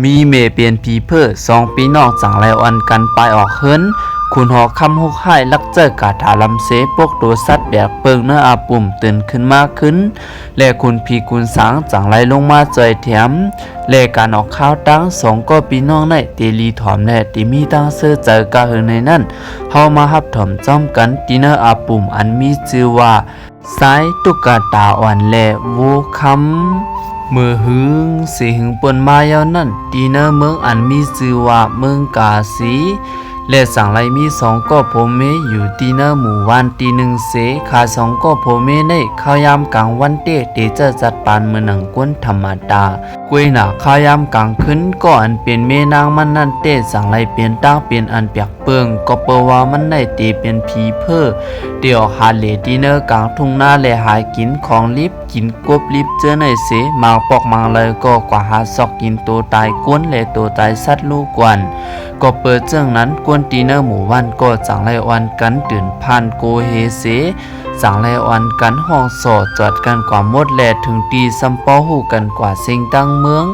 ມີແມ່ເປັນຜີເພີ້ ສອງພີ່ນ້ອງຈັ່ງໄດ້ອ່ອນກັນໄປອອກເຮືອນ. ຂຸນຫໍຄຳຮຸກຮ້າຍລັກໃຊ້ກາຖາລຳເຊ ປົກໂຕສັດແບກເປິ້ງເນີອາປຸ້ມຕື່ນຂຶ້ນມາຄືນ ແລະ ຂຸນຜີຂຸນສາງຈັ່ງໄດ້ລົງມາຊ່ວຍແຖມ. ແລະ ການອອກຂ່າວຕ່າງສອງກໍພີ່ນ້ອງໃນເຕລີຖອມ ແລະ ເຕມີຕັ້ງເຊີໃຈກະຫຶງໃນນັ້ນ ເຮົາມາຮັບຖອມພ້ອມກັນ ທີ່ເນີອາປຸ້ມອັນມີຊື່ວ່າ ຊາຍຕຸກກະຕາອ່ອນ ແລະ ໂວຄຳ. ເມື່ອຫຶງເສຫຶງປົນມາຍາວນັ້ນ ທີ່ເນີເມືອງອັນມີຊື່ວ່າເມືອງກາສີ ແລະ ສັງໄລມີສອງກໍຜົວເມຢູ່ທີ່ເນີໝູ່ບ້ານທີ່ໜຶ່ງເສ. ຂາສອງກໍຜົວເມໃນຂ່າວຍາມກາງວັນເຕ ເຕຈະຈັດປານເໝືອນໜັງຄົນທຳມະດາ. ກວຍໜ້າຂ່າວຍາມກາງຄືນ ກໍອັນເປັນເມນາງມັນນັ້ນເຕ ສັງໄລເປັນຕາງເປັນອັນແປກ ເບິ່ງກໍເປີວ່າມັນໄດ້ເຕເປັນຜີເພີ້ ທີ່ອອກຫາເລທີ່ເນີກາງທົ່ງນາ ແລະ ຫາກິນຂອງດິບ ກິນກົບດິບເຈີໃນເສ. ບາງປອກບາງໄລກໍກວ່າຫາຊອກກິນໂຕຕາຍຄົນ ແລະ ໂຕຕາຍສັດລູກກວນ. ກໍເປີເຈີງນັ້ນ ຄົນທີ່ເນີໝູ່ບ້ານກໍຈັ່ງໄດ້ອ່ອນກັນຕື່ນພານໂກເຮເສ ຈັ່ງໄດ້ອ່ອນກັນຮ້ອງສໍ່ຈອດກັນກວ່າໝົດ ແລະ ເຖິງທີ່ຊຳເປົາຮູ້ກັນກວ່າເສັງທັງເມືອງ.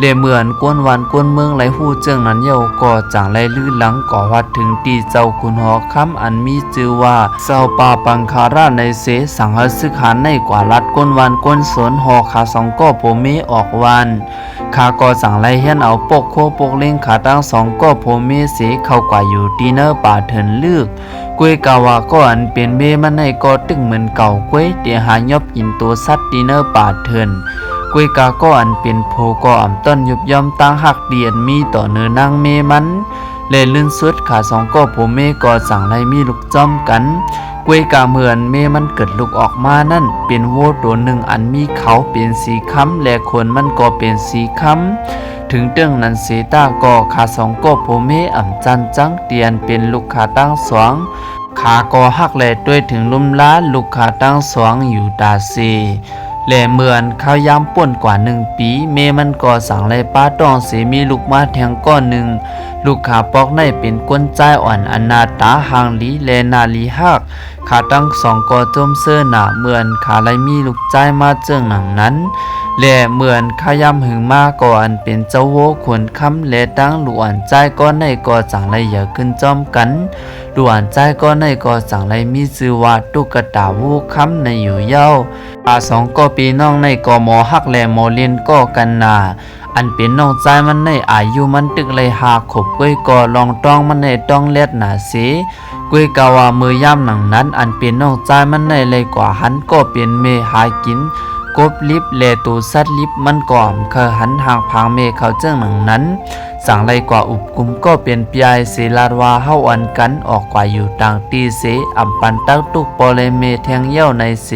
ແລະ ເມື່ອອັນຄົນບ້ານຄົນເມືອງໄດ້ຮູ້ເຈີງນັ້ນແລ້ວ ກໍຈັ່ງໄດ້ລືຫຼັງກໍຮອດເຖິງທີ່ເຈົ້າຂຸນຫໍຄຳ ອັນມີຊື່ວ່າ ຊາວປ່າປັງຄາຣາໃນເສ ສັ່ງໃຫ້ຊຶກຫານໃນກວ່າລັດຄົນບ້ານຄົນຊົນ ຫໍ່ຂາສອງກໍຜົວເມອອກບ້ານ. ຂາກໍສັງໄດ້ຮຽນເອົາປົກໂຄປົກເລັງຂາທັງສອງກໍຜົວເມເສ ເຂົ້າກວ່າຢູ່ທີ່ເນີປ່າເຖິນລຶກ. ກວຍກາວ່າກໍອັນເປັນເມມັນໃນກໍຕຶກເໝືອນເກົ່າ ກວຍເຕຫາຍອບກິນໂຕສັດທີ່ເນີປ່າເຖິນ. ກວຍກາກໍອັນເປັນໂພກໍອຳຕ້ອນຍົບຍ່ອມຕາງຮັກທີ່ອັນມີຕໍ່ເນີນາງເມມັນ ແລະ ລື່ນສຸດຂາສອງກໍຜົວເມກໍສັງໄດ້ມີລູກພ້ອມກັນ. ກວຍກາເມື່ອອັນເມມັນເກີດລູກອອກມານັ້ນ ເປັນໂວໂຕໜຶ່ງອັນມີເຂົາເປັນສີຄຳ ແລະ ຂົນມັນກໍເປັນສີຄຳ. ເຖິງເຖິງນັ້ນເສຕາກໍ ຂາສອງກໍຜົວເມອຳຈັນຈັງ ທີ່ອັນເປັນລູກຂາທັງສອງ ຂາກໍຮັກ ແລະ ຕົວເຖິງລຸ່ມລາລູກຂາທັງສອງຢູ່ຕາເສ. ແລະ ເມື່ອອັນຄາວຍາມປົນກວ່າໜຶ່ງປີ ເມມັນກໍສັງໄດ້ປາຕ້ອງເສ ມີລູກມາແທງກ້ອນໜຶ່ງ. ລູກຂາປອກໃນເປັນຄົນຊາຍອ່ອນ ອັນໜ້າຕາຮ່າງດີ ແລະ ໜ້າລີຮັກ. ຂາທັງສອງກໍຊົມເຊີຍໜ້າ ເມື່ອອັນຂາໄດ້ມີລູກຊາຍມາເຈີງໜັງນັ້ນ. ແລະ ເມື່ອອັນຄາວຍາມຫຶງມາ ກໍອັນເປັນເຈົ້າໂວຂົນຄຳ ແລະ ທັງລູກອ່ອນຊາຍກ້ອນໃນກໍສັງໄດ້ໃຫຍ່ຂຶ້ນພ້ອມກັນ. ລູກອ່ອນຊາຍກ້ອນໃນກໍສັງໄດ້ມີຊື່ວ່າ ຕຸກກະຕາໂວຄຳໃນຢູ່ຍາວ. ຂາສອງກໍພີ່ນ້ອງໃນກໍມໍຮັກ ແລະ ມໍຫຼິ້ນກໍກັນໜ້າ. ອັນເປັນນ້ອງຊາຍມັນໃນອາຍຸມັນຕຶກໄດ້ຫ້າຂວບ ກວຍກໍລອງຕ້ອງມັນໃນຕ້ອງແລດໜ້າເສ. ກວຍກາວ່າເມື່ອຍາມໜັງນັ້ນ ອັນເປັນນ້ອງຊາຍມັນໃນໄດ້ກວ່າຫັນກໍເປັນເມຫາກິນກົບດິບ ແລະ ໂຕສັດດິບ ມັນກໍອຳເຄີຍຫັນຮ່າງຜາງເມເຂົາເຈີງໜັງນັ້ນ. ສັງໄດ້ກວ່າອຸບກຸມກໍເປັນພີ່ອ້າຍເສ ລາດວ່າເຮົາອ່ອນກັນອອກກວ່າຢູ່ຕ່າງທີ່ເສ ອຳປັນຕັກຕຸກພໍ່ ແລະ ເມແທງຢຽວໃນເສ.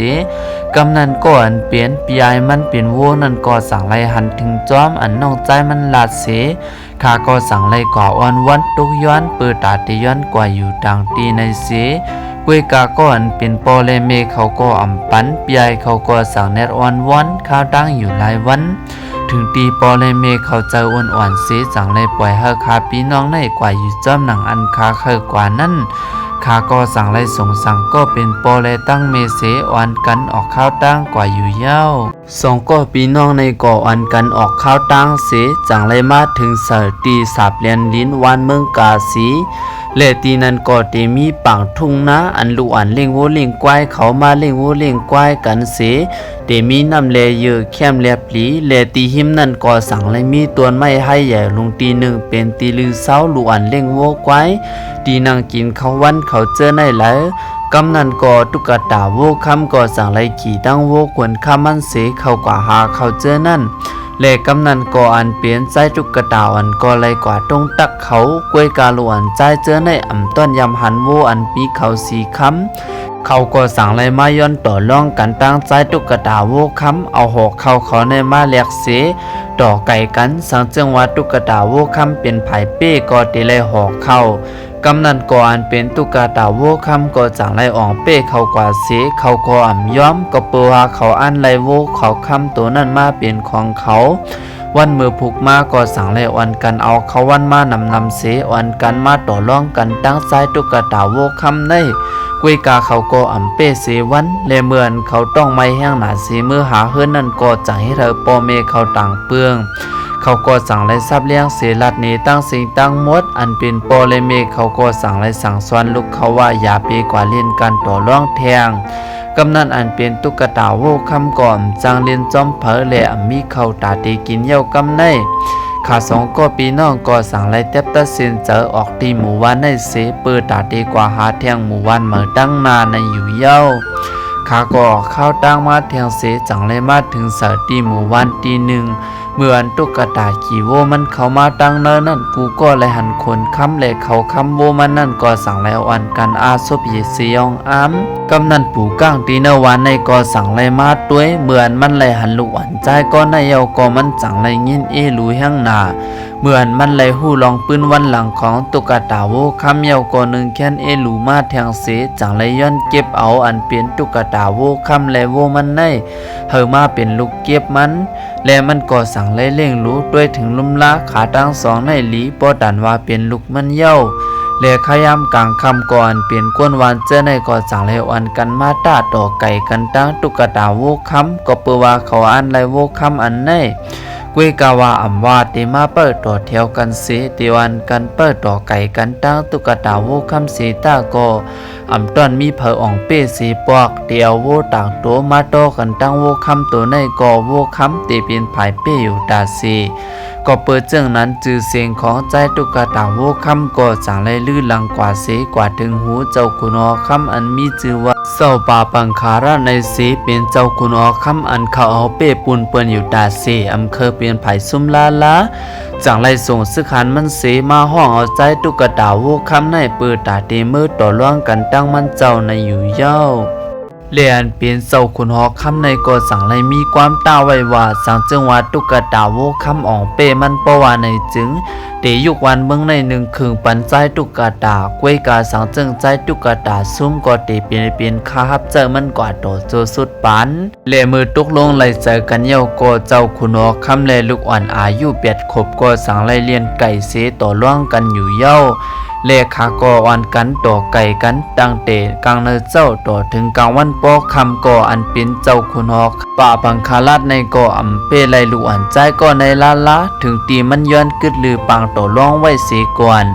ກຳນັ້ນກໍອັນເປັນພີ່ອ້າຍມັນເປັນໂວນັ້ນກໍສັງໄດ້ຫັນເຖິງຈອມອັນນ້ອງຊາຍມັນລາດເສ. ຂາກໍສັງໄດ້ກວ່າອ້ອນວອນຕຸກຍ້ອນ ເປີຕາເຕຍ້ອນກວ່າຢູ່ຕ່າງທີ່ໃນເສ. ກວຍກາກໍອັນເປັນພໍ່ ແລະ ເມເຂົາກໍອຳປັນ ພີ່ອ້າຍເຂົາກໍສັງແນດອ້ອນວອນ ຄາວຕັ້ງຢູ່ຫຼາຍວັນ. ເຖິງທີ່ພໍ່ ແລະ ແມ່ເຂົາໃຈອ່ອນໆເສ ຈັ່ງໄດ້ປ່ອຍໃຫ້ຂ້າພີ່ນ້ອງໃນກວ່າຢູ່ຈ້ອມໜັງອັນຂ້າເຄີຍກວ່ານັ້ນ. ຂ້າກໍສັງໄດ້ສົງສັງກໍເປັນພໍ່ ແລະ ຕັ້ງແມ່ເສ ອ່ອນກັນອອກຂ່າວຕ່າງກວ່າຢູ່ຍາວ. ສອງກໍພີ່ນ້ອງໃນກໍອ່ອນກັນອອກຂ່າວຕ່າງເສ ຈັ່ງໄດ້ມາເຖິງໃສ່ທີ່ສາບແລນດິນ ວານເມືອງກາສີ ແລະ ທີ່ນັ້ນກໍເຕມີປາງທົ່ງນາ ອັນລູກອ່ອນລ້ຽງໂວລ້ຽງຄວາຍ ເຂົາມາລ້ຽງໂວລ້ຽງຄວາຍກັນເສ ເຕມີນ້ຳແລເຢີແຄມແລບ ຫຼີ ແລະ ທີ່ຮິມນັ້ນກໍສັງໄດ້ມີຕົ້ນໄມ້ໄຮໃຫຍ່ລຸງຕີໜຶ່ງ ເປັນທີ່ລືເຊົາລູກອ່ອນລ້ຽງໂວຄວາຍ ທີ່ນັ່ງກິນເຂົ້າວັນເຂົ້າເຈີໃນຫຼາຍ. ກຳນັ້ນກໍຕຸກກະຕາໂວຄຳກໍສັງໄດ້ຂີ່ຕັ້ງໂວຂວັນຄາມັນເສ ເຂົ້າກວ່າຫາເຂົ້າເຈີນັ້ນ ແລະ ກຳນັ້ນກໍອັນເປັນຊາຍຕຸກກະຕາອ່ອນກໍໄດ້ກວ່າຕົງຕັກເຂົາ ກວຍກາລູກອ່ອນຊາຍເຈີໃນອຳຕ້ອນຢາມຫັນໂວອັນມີເຂົາສີ່ຄຳ ເຂົາກໍສັງໄດ້ມາຍ້ອນຕໍ່ລອງກັນ ຕັ້ງຊາຍຕຸກກະຕາໂວຄຳ ເອົາຫໍ່ເຂົ້າເຂົາໃນມາແລກເສ ຕໍ່ໄກ່ກັນ ສັງເຊິ່ງວ່າຕຸກກະຕາໂວຄຳເປັນຜາຍເປ້ ກໍເຕໄດ້ຫໍ່ເຂົ້າ. ກຳນັ້ນກໍອັນເປັນຕຸກກະຕາໂວຄຳກໍຈັ່ງໄດ້ອອງເປ້ເຂົ້າກວ່າເສ ເຂົາກໍອຳຍອມ ກໍເປີວ່າເຂົາອັນໄດ້ໂວເຂົາຄຳໂຕນັ້ນມາເປັນຂອງເຂົາ. ວັນມື້ພຸກມາກໍສັງໄດ້ອ່ອນກັນເອົາເຂົ້າວັນມານຳນຳເສ ອ່ອນກັນມາຕໍ່ລອງກັນ ຕັ້ງຊາຍຕຸກກະຕາໂວຄຳໃນ ກວຍກາເຂົາກໍອຳເປ້ເສວັນ ແລະ ເມື່ອອັນເຂົາຕ້ອງໄໝ້ແຮງໜາເສ ມື້ຫາເຮືອນນັ້ນກໍຈັ່ງເຮັດໃຫ້ພໍ່ແມ່ເຂົາຕ່າງເປືອງ ເຂົາກໍຈັ່ງໄດ້ສັບລ້ຽງເສ ລັດໜີທັງສິ່ງທັງໝົດ. ອັນເປັນພໍ່ແລະແມ່ເຂົາກໍຈັ່ງໄດ້ສັ່ງສອນລູກເຂົາວ່າ ຢ່າໄປກວາດຫຼິ້ນກັນຕໍ່ລອງແທ່ງ. ກຳນັ້ນອັນເປັນຕຸກກະຕາໂວຄຳກໍອຳຈັ່ງຫຼິ້ນຈອມໃຜ ແລະ ອຳມີເຂົ້າຕາເຕກິນເຍົາກຳໃນ. ຂາສອງກໍພີ່ນ້ອງກໍຈັ່ງໄດ້ແຕັບຕັດສິນໃຈອອກທີ່ໝູ່ບ້ານໃນເສ ເປີຕາເຕກວາຫາແທ່ງໝູ່ບ້ານໃໝ່ຕັ້ງໜ້າໃນຢູ່ເຍົາ. ຂາກໍອອກຂ່າວຕາງມາແທ່ງເສ ຈັ່ງໄດ້ມາເຖິງໃສ່ທີ່ໝູ່ບ້ານທີ່ໜຶ່ງ. ເມື່ອອັນຕຸກກະຕາຂີ້ໂວມັນເຂົ້າມາຕັ້ງໃນນັ້ນ ກູກໍໄດ້ຫັນຂົນຄຳ ແລະ ເຂົ້າຄຳໂວມັນນັ້ນກໍຈັ່ງໄດ້ອ່ອນກັນອາສົບເຢສຍອງອາມ. ກຳນັ້ນປູກາງທີ່ໃນວັນໃນກໍຈັ່ງໄດ້ມາຕົວຍ. ເມື່ອອັນມັນໄດ້ຫັນລູກອັນຊາຍກໍໃນເຍົາກໍມັນຈັ່ງໄດ້ຍິນເອລູແຮງໜ້າ. ເມື່ອອັນມັນໄດ້ຮູ້ລອງປືນວັນຫຼັງຂອງຕຸກກະຕາໂວຄຳເຍົາກໍໜຶ່ງແຂນເອລູມາແທ່ງເສ ຈັ່ງໄດ້ຍ້ອນເກັບເອົາອັນເປັນຕຸກກະຕາໂວຄຳ ແລະ ໂວມັນໃນ ໃຫ້ມາເປັນລູກເກັບມັນ ແລະ ມັນກໍສັ່ງໄດ້ລ້ຽງດູດ້ວຍເຖິງລຸ່ມລາຂາທັງສອງໃນຫຼີ ບໍ່ຕັນວ່າເປັນລູກມັນເຍົາ. ແລະ ຂະຍາມກາງຄ່ຳກໍອັນເປັນກົນວານເຈີໃນກໍສັ່ງໄດ້ອ່ອນກັນມາຕາຕໍ່ໄກ່ກັນຕັ້ງຕຸກກະຕາໂວຄຳ ກໍເປີວ່າເຂົາອັນໄດ້ໂວຄຳອັນໃນ ກວຍກາວ່າອຳວ່າເຕມາເປີຕໍ່ແຖວກັນເສ ເຕອ່ອນກັນເປີຕໍ່ໄກ່ກັນຕັ້ງຕຸກກະຕາໂວຄຳເສຕາກໍ ອຳຕ້ອນມີໃຜອ່ອງເປ້ເສປອກ ເຕເອົາໂວຕາງໂຕມາຕໍ່ກັນຕັ້ງໂວຄຳໂຕໃນກໍໂວຄຳເຕເປັນຝ່າຍເປ້ຢູ່ຕາເສ ກໍເປີເຈີ່ອງນັ້ນ ຊື່ສຽງຂອງຊາຍຕຸກກະຕາໂວຄຳກໍຈັ່ງໄດ້ລືຫຼັງກວ່າເສ ກວ່າເຖິງຫູເຈົ້າຂຸນຫໍຄຳອັນມີຊື່ວ່າ ເຖົ້າປາປັງຄາລາດໃນເສ ເປັນເຈົ້າຂຸນຫໍຄຳອັນເຂົາເອົາເປ້ປຸນເປື້ອນຢູ່ຕາເສ ອຳເຄີຍເປັນຝ່າຍຊຸມລາລາ ຈັ່ງໄດ້ສົ່ງຊຶກຫັນມັນເສ ມາຮ້ອງເອົາຊາຍຕຸກກະຕາໂວຄຳໃນ ເປີຕາເຕເມີຕໍ່ລອງກັນຕັ້ງມັນເຈົ້າໃນຢູ່ເຍົາ. ແລະ ອັນເປັນເຈົ້າຂຸນຫໍຄຳໃນກໍຈັ່ງໄດ້ມີຄວາມຕ້າໄວ້ວ່າ ສັງເຈີ່ອງວ່າຕຸກກະຕາໂວຄຳອ່ອງເປ້ມັນບໍ່ວ່າໃນຈຶ່ງ ເຕຍຸກວັນເມືອງໃນໜຶ່ງເຄິ່ງປັນຊາຍຕຸກກະຕາ ກວຍກາສັງເຈີ່ອງຊາຍຕຸກກະຕາຊຸມກໍເຕເປັນ ເປັນຂ້າຮັບໃຊ້ມັນກວ່າຕໍ່ໂຈສຸດປານ. ແລະ ເມື່ອຕົກລົງໄດ້ໃຈກັນເຍົາກໍເຈົ້າຂຸນຫໍຄຳ ແລະ ລູກອ່ອນອາຍຸແປດຂວບກໍສັ່ງໄດ້ລ້ຽນໄກ່ເສຕໍ່ລອງກັນຢູ່ເຍົາ ແລະ ຂາກໍອ່ອນກັນຕໍ່ໄກ່ກັນຕັ້ງແຕ່ກາງໃນເຊົ້າຕໍ່ເຖິງກາງວັນພໍຄ່ຳ ກໍອັນເປັນເຈົ້າຂຸນຫໍຄຳປາບັງຄາລາດໃນກໍອຳເປ້ໄລ່ລູກອ່ອນຊາຍກໍໃນລ້າໆ ເຖິງທີ່ມັນຍ້ອນກຶດລືປາງຕໍ່ລອງໄວ້ເສກ່ອນ.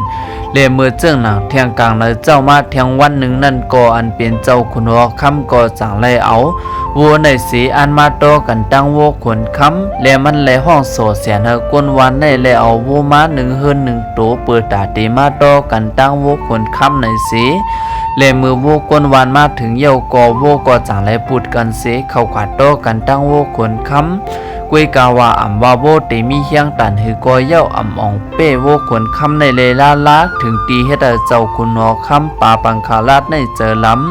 ແລະ ເມື່ອເຈີ່ອງໜັງແທ່ງກາງໃນເຈົ້າມາແທ່ງວັນໜຶ່ງນັ້ນ ກໍອັນເປັນເຈົ້າຂຸນຫໍຄຳກໍຈັ່ງໄດ້ເອົາໂວໃນເສອັນມາຕໍ່ກັນຕັ້ງໂວຂົນຄຳ ແລະ ມັນໄດ້ຮ້ອງສໍ່ແສນໃຫ້ກົນວານໃນ ແລະ ເອົາໂວມາໜຶ່ງເຮືອນໜຶ່ງໂຕ ເປີຕາເຕມາຕໍ່ກັນຕັ້ງໂວຂົນຄຳໃນເສ ແລະ ເມື່ອໂວກົນວານມາເຖິງເຍົາກໍໂວກໍຈັ່ງໄດ້ປຸດກັນເສ ເຂົ້າກວາດຕໍ່ກັນຕັ້ງໂວຂົນຄຳ ກວຍກາວ່າອຳວ່າໂວເຕມີຮຽງຕັນ ຫືກໍເຍົາອຳອ່ອງ ເປ້ໂວຂົນຄຳໃນເລລາລາ ເຖິງທີ່ເຮັດໃຫ້ເຈົ້າຂຸນຫໍຄຳປາບັງຄາລາດໃນໃຈລຳ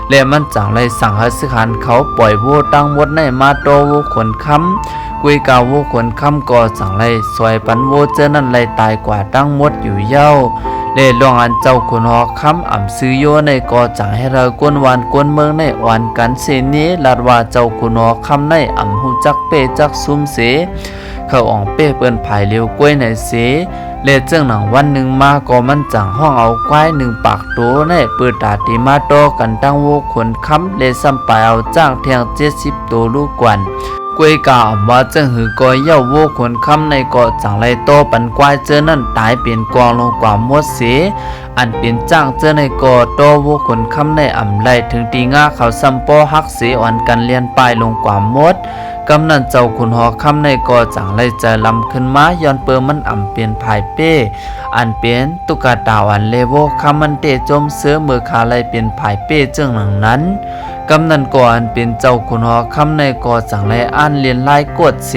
ແລະ ມັນຈັ່ງໄດ້ສັ່ງໃຫ້ຊຶກຫັນເຂົາປ່ອຍໂວທັງໝົດໃນມາຕໍ່ໂວຂົນຄຳ ກວຍກາໂວຂົນຄຳກໍຈັ່ງໄດ້ຊ່ອຍປັນໂວເຈີ່ອນັ້ນໄດ້ຕາຍກວ່າທັງໝົດຢູ່ເຍົາ ແລະ ລອງອັນເຈົ້າຂຸນຫໍຄຳອຳຊື່ໂຍໃນກໍຈັ່ງເຮັດໃຫ້ຄົນບ້ານຄົນເມືອງໃນອ່ອນກັນເສເນ ລັດວ່າເຈົ້າຂຸນຫໍຄຳໃນອຳຮູ້ຈັກເປ້ຈັກຊຸມເສ ເຂົາອ່ອງເປ້ເພິ່ນພາຍເລວກວ່າໃນເສ ແລະ ເຈີ່ອງໜັງວັນໜຶ່ງມາກໍມັນຈັ່ງຮ້ອງເອົາຄວາຍໜຶ່ງປາກໂຕໃນ ເປີຕາເຕມາຕໍ່ກັນຕັ້ງໂວຂົນຄຳ ແລະ ຊ້ຳປາຍເອົາຈ້າງແທ່ງເຈັດສິບໂຕລູກກວນ ກວຍກາອຳວ່າຈັ່ງຫືກໍເຍົາໂວຂົນຄຳໃນກໍຈັ່ງໄດ້ຕໍ່ປັນຄວາຍເຈີ່ອນັ້ນຕາຍເປັນກອງລົງກວ່າໝົດເສ ອັນເປັນຈ້າງເຈີ່ອໃນກໍຕໍ່ໂວຂົນຄຳໃນອຳໄລ່ ເຖິງຕີງາເຂົາຊ້ຳປໍຫັກເສ ອ່ອນກັນລຽນປ່າຍລົງກວ່າໝົດ. ກຳນັ້ນເຈົ້າຂຸນຫໍຄຳໃນກໍຈັ່ງໄດ້ໃຈລຳຂຶ້ນມາ ຍ້ອນເປີມັນອຳເປັນພາຍເປ້ ອັນເປັນຕຸກກະຕາອັນເລໂວຄຳມັນເຕຈົ່ມເຊີເມື່ອຂ້າໄລ່ເປັນພາຍເປ້ເຈີ່ອງໜັງນັ້ນ. ກຳນັ້ນກໍອັນເປັນເຈົ້າຂຸນຫໍຄຳໃນກໍຈັ່ງໄດ້ອ່ານລຽນລາຍກົດເສ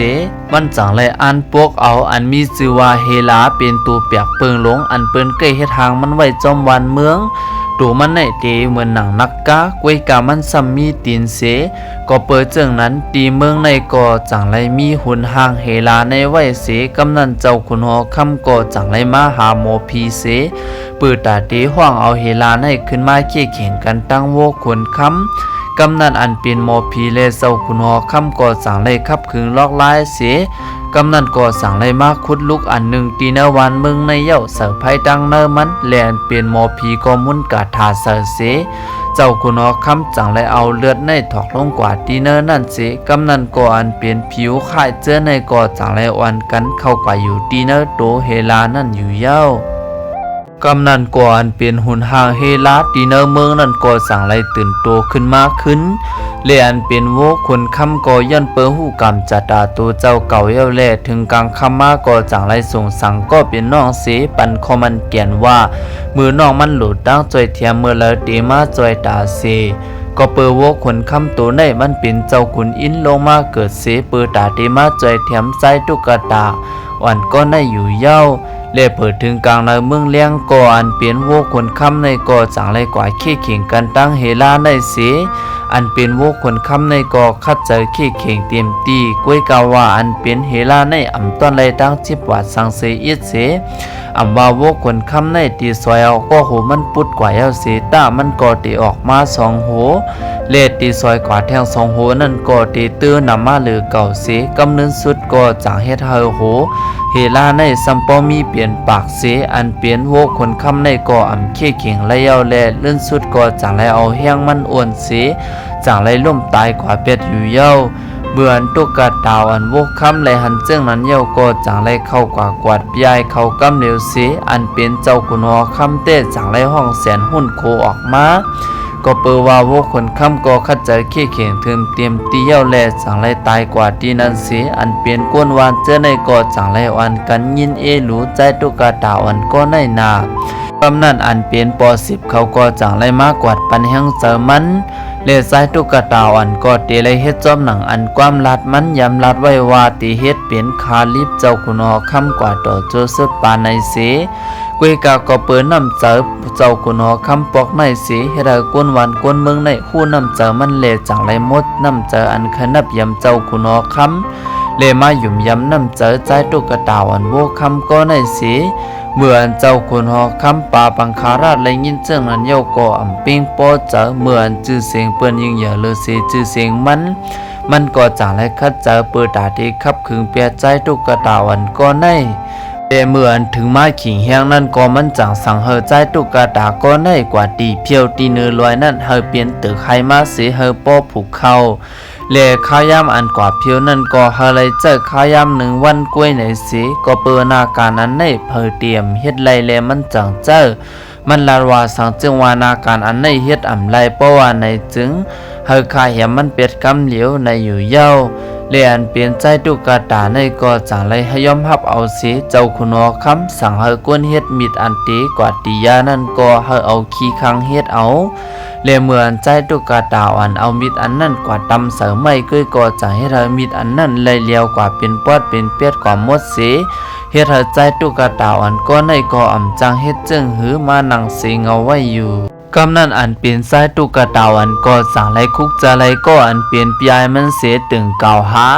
ມັນຈັ່ງໄດ້ອ່ານປົກເອົາອັນມີຊື່ວ່າເຮລາ ເປັນໂຕປຽກເປິງຫຼົງ ອັນເພິ່ນເຄີຍເຮັດຮ່າງມັນໄວ້ຈອມບ້ານເມືອງ ໂຕມັນໃນເຕເໝືອນໜັງນັກກາ ກວຍກາມັນຊ້ຳມີຕີນເສ ກໍເປີເຈີ່ອງນັ້ນ ທີ່ເມືອງໃນກໍຈັ່ງໄດ້ມີຫຸນຮ່າງເຮລາໃນໄວ້ເສ ກຳນັ້ນເຈົ້າຂຸນຫໍຄຳກໍຈັ່ງໄດ້ມາຫາໝໍຜີເສ ເປີຕາເຕຮ້ອງເອົາເຮລາໃນຂຶ້ນມາເຄກແຂ່ງກັນຕັ້ງໂວຂົນຄຳ ກຳນັ້ນອັນເປັນໝໍຜີ ແລະ ເຈົ້າຂຸນຫໍຄຳກໍຈັ່ງໄດ້ຂັບຂຶງລອກລາຍເສ ກຳນັ້ນກໍສັ່ງໄດ້ມາຂຸດຫຼຸກອັນໜຶ່ງທີ່ໃນວັນເມືອງໃນເຍົາ ໃສ່ໄຟຕັ້ງໃນມັນ ແລະ ອັນເປັນໝໍຜີກໍມົນກາຖາໃສ່ເສ ເຈົ້າຂຸນຫໍຄຳຈັ່ງໄດ້ເອົາເລືອດໃນຖອກລົງກວ່າທີ່ເນີນັ້ນເສ, ກຳນັ້ນກໍອັນເປັນຜິວຄ້າຍເຈືອໃນກໍຈັ່ງໄດ້ອ່ອນກັນເຂົ້າກວ່າຢູ່ທີ່ເນີໂຕເຮລານັ້ນຢູ່ເຍົາ. ກຳນັ້ນກໍອັນເປັນຫຸນຮ່າງເຮລາທີ່ເນີເມືອງນັ້ນກໍຈັ່ງໄດ້ຕື່ນໂຕຂຶ້ນມາຂຶ້ນ, ແລະ ອັນເປັນໂວຂົນຄຳກໍຍ້ອນເປີຮູ້ກຳຊະຕາໂຕເຈົ້າເກົ່າແລ້ວແລະ ເຖິງກາງຄ່ຳມາກໍຈັ່ງໄດ້ສົງສັງກໍເປັນນ້ອງເສ, ປັນຂໍ້ໝັ້ນແກ່ນວ່າ ມື້ນ້ອງມັນໂຫຼດທາງຊ່ວຍແຖມເມື່ອໃດເຕມາຊ່ວຍຕາເສ. ກໍເປີໂວຂົນຄຳໂຕໃນມັນເປັນເຈົ້າຂຸນອິນລົງມາເກີດເສ, ເປີຕາເຕມາຊ່ວຍແຖມຊາຍຕຸກກະຕາອ່ອນກໍໃນຢູ່ເຍົາ. ແລະ ເປີເຖິງກາງໃນເມືອງແລງກໍອັນເປັນໂວຂົນຄຳໃນກໍຈັ່ງໄດ້ກວ່າເຄເຂັງກັນຕັ້ງເຮລາໃນເສ, ອັນເປັນໂວຂົນຄຳໃນກໍຂັດໃຈເຄເຂັງເຕັມທີ່, ກວຍກາວ່າອັນເປັນເຮລາໃນອຳຕ້ອນໄດ້ຕັ້ງຈິບຫວາດສັງເສອິດເສ. ອຳວ່າໂວຂົນຄຳໃນຕີຊອຍເອົາກໍໂຫມັນປຸດກວ່າແລ້ວເສ, ຕາມັນກໍເຕອອກມາສອງໂຫ, ແລະ ຕີຊອຍກວ່າແທງສອງໂຫນັ້ນກໍເຕຕື່ນນຳມາເຫຼືອເກົ່າເສ, ກຳເນີນສຸດກໍຈັ່ງເຮັດໃຫ້ໂຫເຮລາໃນສ່ຳພໍມີເປັນປາກເສ, ອັນເປັນໂວຂົນຄຳໃນກໍອຳເຄເຂັງໄດ້ເຍົາ ແລະ ເລີນສຸດກໍຈັ່ງໄດ້ເອົາແຮງມັນອ່ອນເສ, ຈັ່ງໄດ້ລົ້ມຕາຍກວ່າແປດຢູ່ເຍົາ. ເມື່ອອັນຕຸກກະຕາອັນໂວຄຳໄດ້ຫັນເຊິ່ງນັ້ນເຍົາກໍຈັ່ງໄດ້ເຂົ້າກວ່າກວາດ ຍາຍເຂົ້າກຳເຫຼວເສ, ອັນເປັນເຈົ້າຂຸນຫໍຄຳແຕ່ຈັ່ງໄດ້ຮ້ອງແສນຮຸນໂຄອອກມາ, ກໍເປີວ່າໂວຂົນຄຳກໍຂັດໃຈເຄເຂັງເຖິງເຕັມທີ່ເຍົາ ແລະ ຈັ່ງໄດ້ຕາຍກວ່າທີ່ນັ້ນເສ, ອັນເປັນກົນວານເຈີໃນກໍຈັ່ງໄດ້ອ່ອນກັນຍິນເອຫຼູ, ຊາຍຕຸກກະຕາອ່ອນກໍໃນໜ້າ. ກຳນັ້ນອັນເປັນປໍສິບເຂົາກໍຈັ່ງໄດ້ມາກວາດປັນແຮງໃຈມັນ, ແລະ ຊາຍຕຸກກະຕາອ່ອນກໍເຕໄດ້ເຮັດຈອມໜັງອັນຄວາມລາດມັນຍຳລາດໄວ້ວ່າເຕເຮັດ ເປັນຄາລິບເຈົ້າຂຸນຫໍຄຳກວ່າຕໍ່ຈົນສຸດປານໃນເສ, ກວຍກາກໍເປີນ້ຳໃຈເຈົ້າຂຸນຫໍຄຳປອກໃນເສ, ເຮັດໃຫ້ຄົນບ້ານຄົນເມືອງໃນຮູ້ນ້ຳໃຈມັນ ແລະ ຈັ່ງໄດ້ໝົດນ້ຳໃຈອັນໄຄນັບຢາມເຈົ້າຂຸນຫໍຄຳ ແລະ ມາຢ້ຽມຢາມນ້ຳໃຈຊາຍຕຸກກະຕາອ່ອນໂວຄຳກໍໃນເສ. ເມື່ອອັນເຈົ້າຂຸນຫໍຄຳປາປັງຄາລາດໄດ້ຍິນເຊິ່ງນັ້ນເຍົາກໍອຳເປັງພໍໃຈ, ເມື່ອອັນຊື່ສຽງເພິ່ນຍິ່ງໃຫຍ່ເລີເສຊື່ສຽງມັນ, ມັນກໍຈັ່ງໄດ້ຂັດໃຈເປີຕາທີ່ຂັບຂຶງແປດຊາຍຕຸກກະຕາອ່ອນກໍໃນ. ແຕ່ເມື່ອອັນເຖິງມາຂິງແຮງນັ້ນກໍມັນຈັ່ງສັ່ງໃຫ້ຊາຍຕຸກກະຕາກໍໃນກວ່າຕີພຽວທີ່ເນີລອຍນັ້ນໃຫ້ເປັນຕຶກໄຮມາເສໃຫ້ປໍຜູກເຂົ້າ, ແລະ ຄາວຍາມອັນກວ່າພຽວນັ້ນກໍໃຫ້ໄດ້ໃຊ້ຄາວຍາມໜຶ່ງວັນກວຍໃນເສ, ກໍເປີນາການອັນໃນໃຜຕຽມເຮັດໄດ້ແລະມັນຈັ່ງໃຈ. ມັນລາດວ່າສັງຈຶ່ງວ່ານາການອັນໃນເຮັດອຳໄລ ເພາະວ່າໃນຈຶ່ງ ໃຫ້ຂ້າແຮມມັນເປັດຄຳຫຼຽວໃນຢູ່ເຍົາ, ແລະ ອັນເປັນຊາຍຕຸກກະຕາໃນກໍຈັ່ງໄດ້ໃຫ້ຍອມຮັບເອົາເສ. ເຈົ້າຂຸນຫໍຄຳສັ່ງໃຫ້ຄົນເຮັດມິດອັນເຕກວ່າຕີຢານັ້ນກໍໃຫ້ເອົາຂີ້ຄັງເຮັດເອົາ, ແລະ ເມື່ອອັນຊາຍຕຸກກະຕາອ່ອນເອົາມິດອັນນັ້ນກວ່າຕຳໃສ່ໄມ້ເກີຍກໍຈັ່ງເຮັດໃຫ້ມິດອັນນັ້ນໄຫຼຫຼຽວກວ່າເປັນປອດເປັນແປດກວ່າໝົດເສ, ເຮັດໃຫ້ຊາຍຕຸກກະຕາອ່ອນກໍໃນກໍອຳຈັ່ງເຮັດເຊິ່ງຫືມານັ່ງເສເງົາໄວ້ຢູ່. ກຳນັ້ນອັນເປັນຊາຍຕຸກກະຕາອ່ອນກໍຈັ່ງໄດ້ຄຸກຈະໄລກໍອັນເປັນພີ່ອ້າຍມັນເສຕຶງກ່າວຫາ.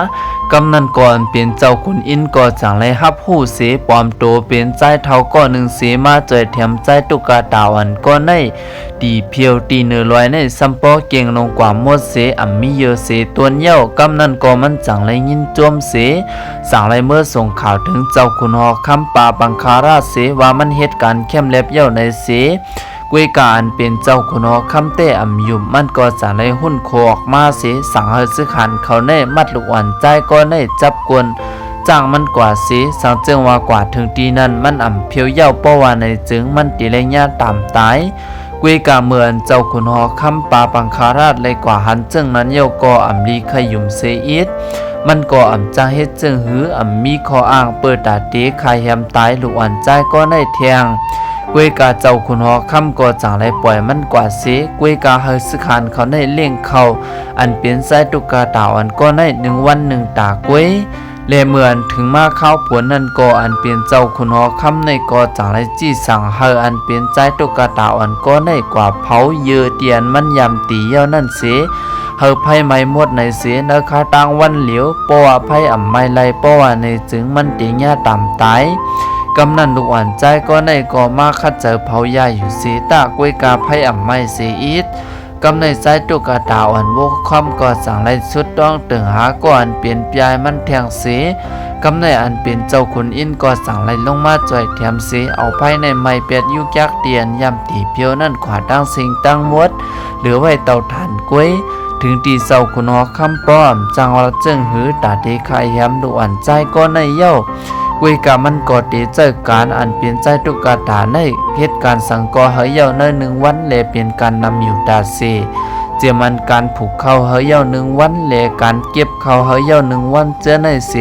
ກຳນັ້ນກໍອັນເປັນເຈົ້າຂຸນອິນກໍຈັ່ງໄດ້ຮັບຮູ້ເສ ປອມໂຕເປັນຊາຍເຖົ້າກໍໜຶ່ງເສ ມາຊ່ວຍແຖມຊາຍຕຸກກະຕາອ່ອນກໍໃນ ຕີພຽວຕີເນີລອຍໃນສ່ຳພໍເກັ່ງລົງກວ່າໝົດເສ ອຳມີເຢີເສຕົນເຍົາ. ກຳນັ້ນກໍມັນຈັ່ງໄດ້ຍິນໂຈມເສ ຈັ່ງໄດ້ເມືອສົ່ງຂ່າວເຖິງເຈົ້າຂຸນຫໍຄຳປາບັງຄາລາດເສ ວ່າມັນເຮັດການແຄມແລັບເຍົາໃນເສ. ກວຍກາອັນເປັນເຈົ້າຂຸນຫໍຄຳແຕ່ອຳຍຸມ ມັນກໍຈັ່ງໄດ້ຮຸ່ນໂຄອອກມາເສ ສັ່ງໃຫ້ຊຶກຫານເຂົາໃນມັດລູກອ່ອນຊາຍກໍໃນຈັບກົ້ນຈ້າງມັນກວ່າເສ ສັງເຈີງວ່າກວ່າເຖິງທີ່ນັ້ນ ມັນອຳພຽວເຍົາ ເພາະວ່າໃນເຈີງມັນຕິໄລຍາຕາມຕາຍ. ກວຍກາເມື່ອອັນເຈົ້າຂຸນຫໍຄຳປາບັງຄາລາດໄລກວ່າຫັນເຈີງນັ້ນເຍົາກໍອຳລີຂະຫຍຸມເສອີດ ມັນກໍອຳຈາເຮັດເຈີງຫື ອຳມີຂໍ້ອ້າງເປີດຕາເຕຂ້າແຮມຕາຍ ລູກອ່ອນຊາຍກໍໃນແທງ. ກວຍກາເຈົ້າຂຸນຫໍຄຳກໍຈັ່ງໄດ້ປ່ອຍມັນກວ່າເສ ກວຍກາໃຫ້ຊຶກຫານເຂົາໃນລ້ຽງເຂົ້າ ອັນເປັນຊາຍຕຸກກະຕາອ່ອນກໍໃນໜຶ່ງວັນໜຶ່ງຕາກວຍ. ແລະເມື່ອອັນເຖິງມາຄາວຜົນນັ້ນກໍ ອັນເປັນເຈົ້າຂຸນຫໍຄຳໃນກໍຈັ່ງໄດ້ຈີ່ສັ່ງໃຫ້ອັນເປັນຊາຍຕຸກກະຕາອ່ອນກໍໃນກວ່າເຜົາເຢີທີ່ອັນມັນຢາມຕີເຍົານັ້ນເສ ໃຫ້ໄຟໄໝ້ໝົດໃນເສ ໃນຄາຕາງວັນຫຼຽວ ເພາະວ່າໄຟອຳໄໝ້ໄລ ເພາະວ່າໃນເຈີງມັນຕິຍາຕາມຕາຍ. ກຳນັ້ນລູກອ່ອນຊາຍກໍໃນກໍມາຂັດໃຈເຜົາຢາຢູ່ເສ ຕາກວຍກາໄຟອຳໄໝ້ເສອີດ. ກຳໃນຊາຍຕຸກກະຕາອ່ອນໂວຄຳກໍຈັ່ງໄດ້ຊຸດຕ້ອງເຕີງຫາກໍອັນເປັນພີ່ອ້າຍມັນແທງເສ ກ ກຳນັ້ນອັນເປັນເຈົ້າຂຸນອິນກໍຈັ່ງໄດ້ລົງມາຊ່ວຍແຖມເສ ເອົາໄຟໃນໄມ້ແປດຢູ່ຈັກທີ່ອັນຍ່ຳຕີພຽວນັ້ນຂວາດທັງສິ່ງທັງໝົດ ເຫຼືອໄວ້ເຕົາຖ່ານກວຍ. ເຖິງທີ່ເຈົ້າຂຸນຫໍຄຳປ້ອມຈັ່ງວ່າເຈີງຫືອຕາເຕຄາຍແຮມລູກອັນຊາຍກໍໃນເຍົາ ກວຍກາມັນກໍເຕໃຈການອັນເປັນຊາຍຕຸກກະຕາໃນເຮັດການສັງກໍເຮົາເຍົາໃນໜຶ່ງວັນ ແລະເປັນການນຳຢູ່ຕາເສ ຈຽມອັນການຜູກເຂົ້າເຮົາເຍົາໜຶ່ງວັນ ແລະການເກັບເຂົ້າເຮົາເຍົາໜຶ່ງວັນເທື່ອໃນເສ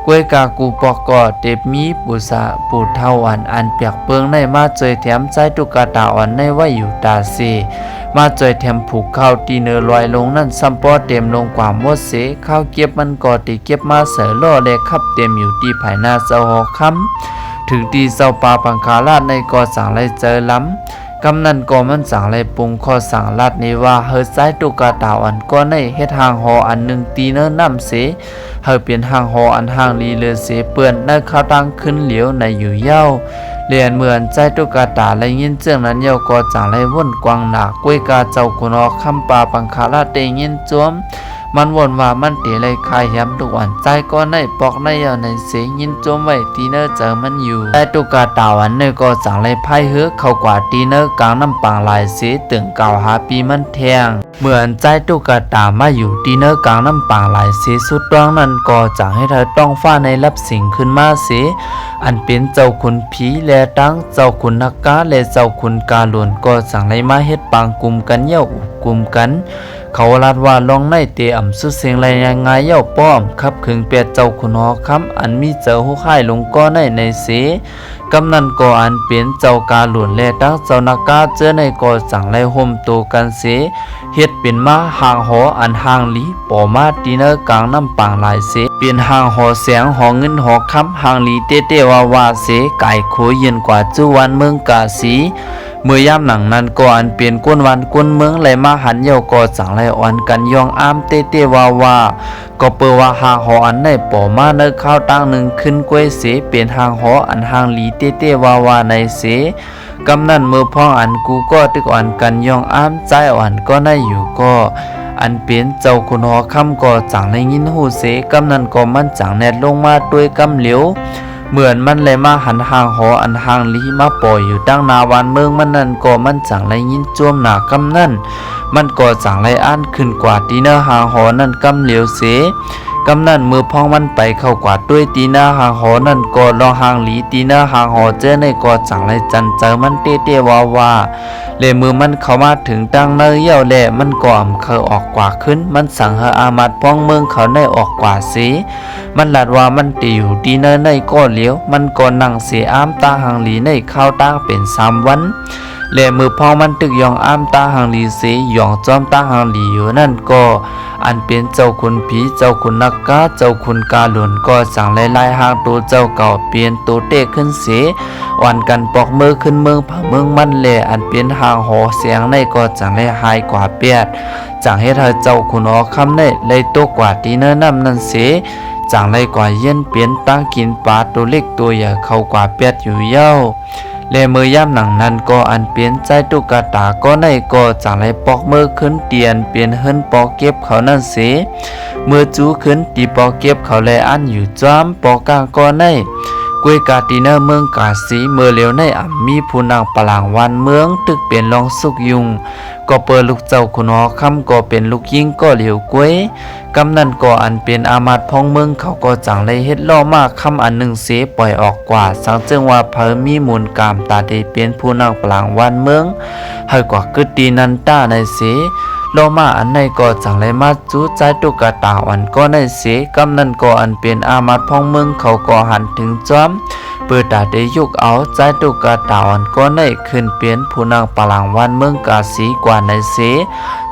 ກວຍກາກູປອກກໍເຕັບມີປູສາປູເຖົ້າອັນອັນແປກເປິງໃນມາຊ່ວຍແຖມຊາຍຕຸກກະຕາອ່ອນໃນໄວ້ຢູ່ຕາເສ ມາຊ່ວຍແຖມຜູກເຂົ້າທີ່ເນີລອຍລົງນັ້ນ ຊ້ຳປໍເຕັມລົງກວ່າໝົດເສ ຄາວເກັບມັນກໍຕິເກັບມາໃສ່ລໍ້ ແລະຂັບເຕັມຢູ່ທີ່ພາຍໜ້າເຈົ້າຫໍຄຳ. ເຖິງທີ່ເຈົ້າປ່າປັງຄາລາດໃນກໍຈັ່ງໄດ້ເຈີລຳ ກຳນັ້ນກໍມັນຈັ່ງໄດ້ປຸງຂໍ້ສັ່ງລາດນີ້ວ່າ ເຮີຊາຍຕຸກກະຕາອ່ອນກໍໃນເຮັດຮ່າງຫໍອັນໜຶ່ງຕີເນີນ້ຳເສ ເຮີເປັນຮ່າງຫໍອັນຮ່າງດີເລີເສເປື້ອນໃນຄາວທາງຄືນຫຼຽວໃນຢູ່ເຍົາ ແລະເມື່ອອັນຊາຍຕຸກກະຕາໄດ້ຍິນເຈັ່ງນັ້ນເຍົາກໍຈັ່ງໄດ້ວົນກວາງໜ້າ ກວຍກາເຈົ້າຂຸນຫໍຄຳປ່າປັງຄາລາດໄດ້ຍິນຈົວມ ມັນວົນວ່າມັນເຕໄດ້ຄາຍແຮມລູກອ່ອນຊາຍກໍໃນປອກໃນເຍົາໃນເສ ຍິນຈົວມໄວ້ທີ່ເນີໃຈມັນຢູ່ ຊາຍຕຸກກະຕາອ່ອນໃນກໍຈັ່ງໄດ້ພາຍເຮືອເຂົ້າກວ່າທີ່ເນີກາງນ້ຳປາງຫຼາຍເສ ເຕີງກ່າວຫາປີມັນແທງ. ເມື່ອອັນຊາຍຕຸກກະຕາມາຢູ່ທີ່ເນີກາງນ້ຳປາງຫຼາຍເສສຸດດວງນັ້ນ ກໍຈັ່ງເຮັດໃຫ້ທ້ອງຟ້າໃນລັບສິງຂຶ້ນມາເສ ອັນເປັນເຈົ້າຂຸນຜີ ແລະທັງເຈົ້າຂຸນນາກາ ແລະເຈົ້າຂຸນກາຫຼວນ ກໍຈັ່ງໄດ້ມາເຮັດປາງກຸ່ມກັນເຍົາອຸບກຸ່ມກັນ ເຂົາລາດວ່າລອງໃນເຕອຳສຸດເສັງໄລຍາຍງ່າຍເຍົາປ້ອມ ຂັບເຂຶງແປດເຈົ້າຂຸນຫໍຄຳ ອັນມີເຈົ້າໂຫດຮ້າຍລົງກໍໃນໃນເສ ກຳນັ້ນກໍອັນເປັນເຈົ້າກາຫຼວນ ແລະທັງເຈົ້ານາກາເຈີໃນກໍຈັ່ງໄດ້ໂຮມໂຕກັນເສ ເຮັດເປັນມາຮ່າງຫໍອັນຮ່າງດີ ປໍມາທີ່ເນີກາງນ້ຳປາງຫຼາຍເສ ເປັນຮ່າງຫໍແສງຫໍເງິນຫໍຄຳ ຮ່າງດີເຕໆວ່າໆເສ ກາຍໂຄຍຽນກວ່າຈຸວັນເມືອງກາສີ. ເມື່ອຍາມໜັງນັ້ນກໍອັນເປັນຄົນບ້ານຄົນເມືອງໄດ້ມາຫັນເຍົາກໍຈັ່ງໄດ້ອ່ອນກັນຍ່ອງອ້າມເຕໆວ່າໆ ກໍເປີວ່າຮ່າງຫໍອັນໃນປໍມາໃນຄາວຕ່າງໜຶ່ງຄືນກວຍເສ ເປັນຮ່າງຫໍອັນຮ່າງດີເຕໆວ່າໆໃນເສ ກຳນັ້ນເມື່ອພ້ອງອັນກູກໍຕຶກອ່ອນກັນຍ່ອງອ້າມຊາຍອ່ອນກໍໃນຢູ່ກໍ ອັນເປັນເຈົ້າຂຸນຫໍຄຳກໍຈັ່ງໄດ້ຍິນຮູ້ເສ ກຳນັ້ນກໍມັນຈັ່ງແນດລົງມາດ້ວຍກຳຫຼຽວ ເມື່ອອັນມັນໄດ້ມາຫັນຮ່າງຫໍອັນຮ່າງດີມາປໍຢູ່ຕາງໜ້າບ້ານເມືອງມັນນັ້ນກໍມັນຈັ່ງໄດ້ຍິນຈົວມໜ້າ ກຳນັ້ນມັນກໍຈັ່ງໄດ້ອ່ານຂຶ້ນກວ່າທີ່ເນື້ອຮ່າງຫໍນັ້ນກຳຫຼຽວເສ ກຳນັ້ນເມື່ອພ້ອງມັນໄປເຂົ້າກວ່າດ້ວຍທີ່ເນື້ອຮ່າງຫໍນັ້ນ ກໍລອງຮ່າງດີທີ່ເນື້ອຮ່າງຫໍເຈີໃນກໍຈັ່ງໄດ້ຈັນໃຈມັນເຕໆວ່າໆ ແລະເມື່ອມັນເຂົ້າມາເຖິງທາງໃນເຍົາແລ້ວ ມັນກໍອຳເຄີຍອອກກວ່າຄືນ ມັນສັ່ງໃຫ້ອາມາດພ້ອງເມືອງເຂົາໃນອອກກວ່າເສ ມັນລາດວ່າມັນຈະຢູ່ທີ່ໃນໃນກໍຫຼຽວ ມັນກໍນັ່ງເສອາມຕາຮັ່ງດີໃນຄາວຕ່າງເປັນສາມວັນ ແລະເມື່ອພ້ອງມັນຕຶກຍ່ອງອາມຕາຮັ່ງດີເສ ຍ່ອງຈ້ອມຕາຮັ່ງດີຢູ່ນັ້ນກໍ ອັນເປັນເຈົ້າຂຸນຜີ ເຈົ້າຂຸນນາກາ ເຈົ້າຂຸນກາຫຼວນ ກໍຈັ່ງໄດ້ລາຍຮ່າງໂຕເຈົ້າເກົ່າປ່ຽນໂຕເຕະຂຶ້ນເສ ອ່ອນກັນປອກເມີຂຶ້ນເມືອງຜາເມືອງມັນ ແລະອັນເປັນຮ່າງຫໍແສງໃນກໍຈັ່ງໄດ້ຫາຍກວ່າແປດ ຈັ່ງເຮັດໃຫ້ເຈົ້າຂຸນຫໍຄຳໃນໄດ້ຕົກກວ່າທີ່ເນື້ອນ້ຳນັ້ນເສ ຈັ່ງໄດ້ກວ່າຢ້ຽນປ່ຽນຕາງກິນປາໂຕເລັກໂຕໃຫຍ່ເຂົ້າກວ່າແປດຢູ່ເຍົາ ແລະເມື່ອຍາມໜັງນັ້ນກໍອັນເປັນຊາຍຕຸກກະຕາກໍໃນກໍຈັ່ງໄດ້ປອກເມີຂຶ້ນ ທີ່ອັນເປັນເຮືອນປອກເກັບເຂົານັ້ນເສ ເມື່ອຈູ້ຂຶ້ນທີ່ປອກເກັບເຂົາແລະອັນຢູ່ຈ້ອມປອກກາງກໍໃນ ກວຍກາທີ່ເນື້ອເມືອງກາສີເມື່ອຫຼຽວໃນອຳມີຜູ້ນັ່ງປະລາງວານເມືອງ ຕຶກເປັນລອງສຸກຍຸງ ກໍເປີລູກເຈົ້າຂຸນຫໍຄຳກໍເປັນລູກຍິງກໍຫຼຽວກວຍ ກຳນັ້ນກໍອັນເປັນອາມາດພ້ອງເມືອງເຂົາກໍຈັ່ງໄດ້ເຮັດລໍ້ມ້າຄຳອັນໜຶ່ງເສປ່ອຍອອກກວ່າ ສັງເຈີງວ່າໃຜມີມູນກາມຕາໄດ້ເປັນຜູ້ນັ່ງປະລາງວານເມືອງ ໃຫ້ກວ່າກຶດຕີນັນຕາໃນເສ ລໍ້ມ້າອັນໃນກໍຈັ່ງໄດ້ມາຈູ້ຊາຍຕຸກກະຕາອ່ອນກໍໃນເສ ກຳນັ້ນກໍອັນເປັນອາມາດພ້ອງເມືອງເຂົາກໍຫັນເຖິງຈ້ອມ ເປີຕາໄດ້ຍົກເອົາຊາຍຕຸກກະຕາອ່ອນກໍໃນຂຶ້ນເປັນຜູ້ນັ່ງປະລາງວານເມືອງກາສີກວ່າໃນເສ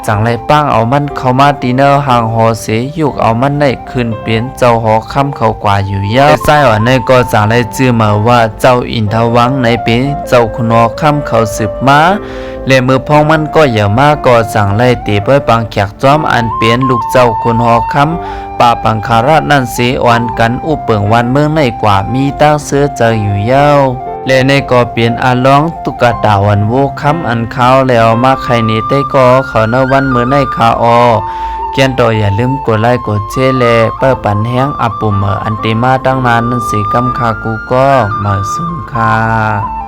ຈັ່ງໄດ້ປ້າງເອົາມັນເຂົ້າມາທີ່ເນື້ອຮ່າງຫໍເສ ຍົກເອົາມັນໃນຂຶ້ນເປັນເຈົ້າຫໍຄຳເຂົາກວ່າຢູ່ເຍົາ ແລະຊາຍອ່ອນໃນກໍຈັ່ງໄດ້ຈື່ມາວ່າເຈົ້າອິນທະວັງໃນເປັນເຈົ້າຂຸນຫໍຄຳເຂົາສືບມາ ແລະເມື່ອພ້ອງມັນກໍຢາມາກໍຈັ່ງໄດ້ເຕະປ່ອຍປາງແຂກ ຈອມອັນເປັນລູກເຈົ້າຂຸນຫໍຄຳ ປະປັງຄາລາດນັ້ນເສ ອ່ອນກັນອຸບເປິງວານເມືອງໃນກວ່າມີຕາງເຊື່ອໃຈຢູ່ເຍົາ ແລະໃນກໍເປັນອາລອງຕຸກກະຕາອ່ອນໂວຄຳ ອັນຂ້າວແລ້ວມາໄຂເນໄຕ້ກໍເຂົາໃນວັນມື້ໃນຄາອໍ. ກຽນໂຕຢ່າລືມກົດໄລ້ກົດແຊ ແລະ ເປີດປັນແຮງອາປູເໝີອັນເຕມາຕັ້ງນານນັ້ນເສກຳຄ່າກູ່ກໍ ເໝີສູງຄ່າ.